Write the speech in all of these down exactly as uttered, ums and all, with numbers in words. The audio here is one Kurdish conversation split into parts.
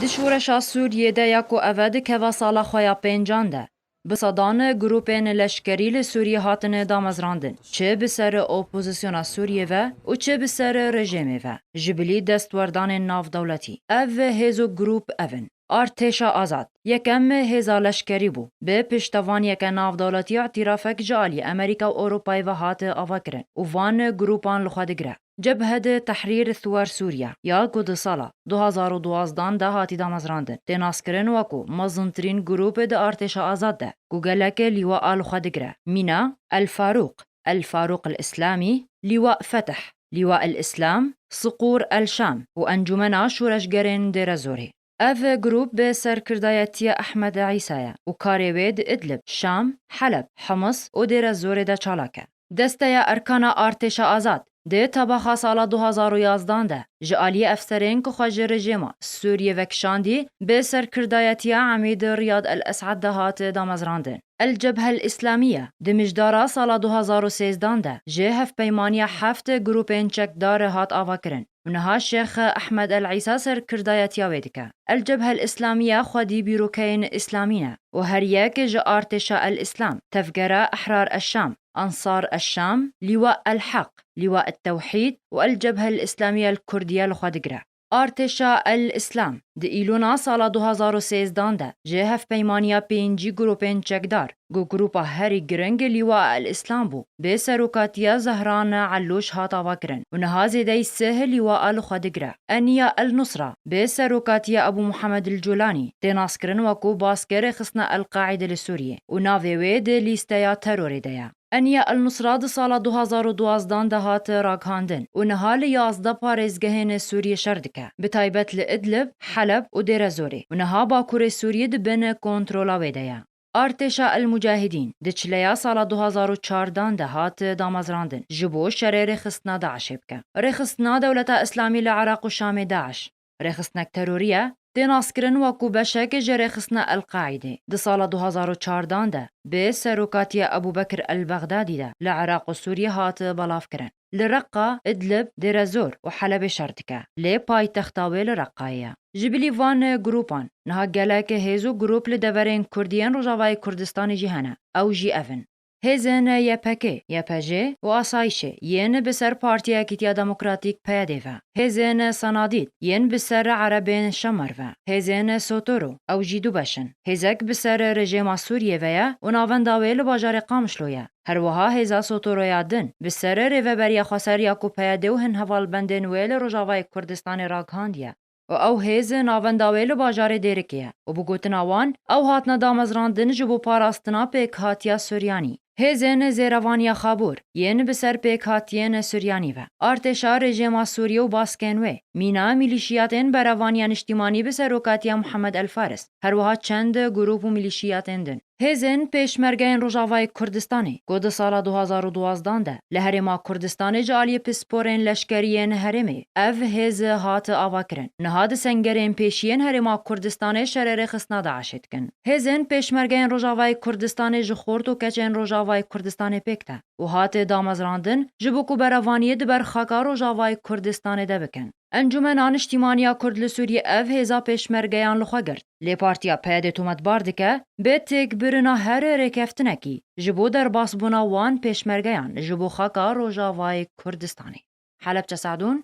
Di şoreşa Sûriyê de ya ku eve dikeve sala xwe ya pêncan de, bi sedan grûpên leşkerî li Sûriyê hatine damezrandin, çi bi ser opozisyona Sûriyê ve û çi bi ser rejêmê ve, ji bilî destwerdanên navdewletî. Ev hêz û grûp ev in: Artêşa Azad, yekem hêza leşkerî bû, bi piştevaniyeke navdewletî îtîrafek ji alî Amerîka û Ewropayê ve hat avakirin û van grûpan li xwe digire. Cebhed Tehrîr Thuwar Sûriye ya ku di sala du hazar û duwazdan de hatî damezrandin, tê naskirin wekû mezintirîn grûp di Artêşa Azad de, ku gelek lîwa a li xwe digire, mîna El Farûq, El Farûq El Îslamî, Lîwa Fetih, Lîwa El Îslam, Siqûr El Şam û Encûmena Şoreşgerên Dêrezorê. Ev grûp bi serkirdayetiya Ehmed Îsa ye û karê wê di Idlib, Şam, Heleb, Hims û Dêrezorê de çalak e. Desteya Erkana Artêşa Azad di tebaxa sala du hazar û yazdan de ji aliyê efserên ku xwe ji rejêma Sûriyê vekişandî, bi serkirdayetiya Emîd Riyad El Esad de hat damezrandin. El Cebhe El Îslamiye di mijdara sala du hazar û sêzdan de ji hevpeymaniya heft grûpên çekdar hat avakirin û niha Şêx Ehmed El Îsa serkirdayetiya wê dike. El Cebhe El Îslamiye xwedî bîrokeyên Îslamî ne û her yek ji Artêşa El Îslam, Tevgera Ehrar El Şam, Ensar El Şam, Lîwa El Heq, Lîwa El Tewhîd û El Cebhe El Îslamiye El Kurdiye li xwe digire. Artêşa El Îslam di Îlona sala du hazar û sêzdan de ji hevpeymaniya pêncî grûpên çekdar, ku grûpa herî giring Lîwa El Îslam bû, bi serokatiya Zehran Elûş hat avakirin û niha zêdeyî sih lîwa a li xwe digire. Eniya El Nusra bi serokatiya Ebû Muhammed El Culanî tê naskirin wekû baskê rêxistina El Qaîde li Sûriyê û navê wê di lîsteya terorê de ye. Eniya El Nusra di sala du hazar û duwazdan de hat ragihandin û niha li yazdeh parêzgehên Sûriyê şer dike, bi taybet li Idlib, Heleb û Dêrezorê û niha Bakurê Sûriyê di bin kontrola wê de ye. Artêşa El Mucahidîn di çileya sala du hazar û çardan de hat damezrandin, ji bo şerê rêxistina DAIŞê bike. Rêxistina Dewleta Îslamî li Iraq û Şamê, DAIŞ, rêxistinek terorî ye, tê naskirin wekû beşek ji rêxistina El Qaîdê. Di sala du hazar û çardan de bi serokatiya Ebû Bekir El Bexdadî de li Iraq û Sûriyê hat belavkirin. Li Reqqa, Idlib, Dêrezor û Helebê şer dike, lê paytexta wê li Reqqayê ye. Ji bilî van grûpan, niha gelek hêz û grûp li deverên Kurdî yên Rojavayê Kurdistanê jî hene. Ew jî ev in: Hêzên Y P G, Y P J û Asayişê yên bi ser Partiya Yekîtiya Demokratîk, P Y D, ve. Hêzên Sanadîd yên bi ser Erebên Şemar ve. Hêzên Sotoro, ew jî du beş in. Hêzek bi ser rejêma Sûriyê ve ye û navenda wê li bajarê Qamişlo ye. Her wiha hêza Sotoroya din bi ser Rêveberiya Xweser ya ku P Y D û hin hevalbendên wê li Rojavayê Kurdistanê ragihandiye û ew hêz navenda wê li bajarê Dêrikê ye û bi gotina wan, ew hatine damezrandin ji bo parastina pêkhatiya Suryanî. Hêzên Zêrevaniya Xabûr yên bi ser pêkhatiyên Suryanî ve. Artêşa rejêma Sûriyê û baskên wê, mîna milîşiyatên Berevaniya Niştîmanî bi serokatiya Muhammed El Faris, her wiha çend grûp û milîşiyatên din. Hêzên Pêşmergeyên Rojavayê Kurdistanê, ku di sala du hazar û duwazdan de li Herêma Kurdistanê ji aliyê pisporên leşkerî yên herêmê ev hêz hat avakirin, niha di sengerên pêşî yên Herêma Kurdistanê şerê rêxistina DAIŞê dikin. Hêzên Pêşmergeyên Rojavayê Kurdistanê ji xort û keçên Rojavayê Kurdistanê pêk de û hat damezrandin, ji bo ku berevaniyê di ber xaka Rojavayê Kurdistanê de bikin. Encûmena Niştîmaniya Kurd li Sûriyê ev hêza pêşmergeyan li xwe girt. Lê Partiya P Y D tometbar dike, bi têkbirina her rêkeftinekî ji bo derbasbûna wan pêşmergeyan ji bo xaka Rojavayê Kurdistanê. Helebçe Sadûn,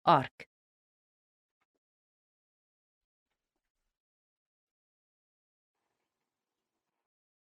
Ark.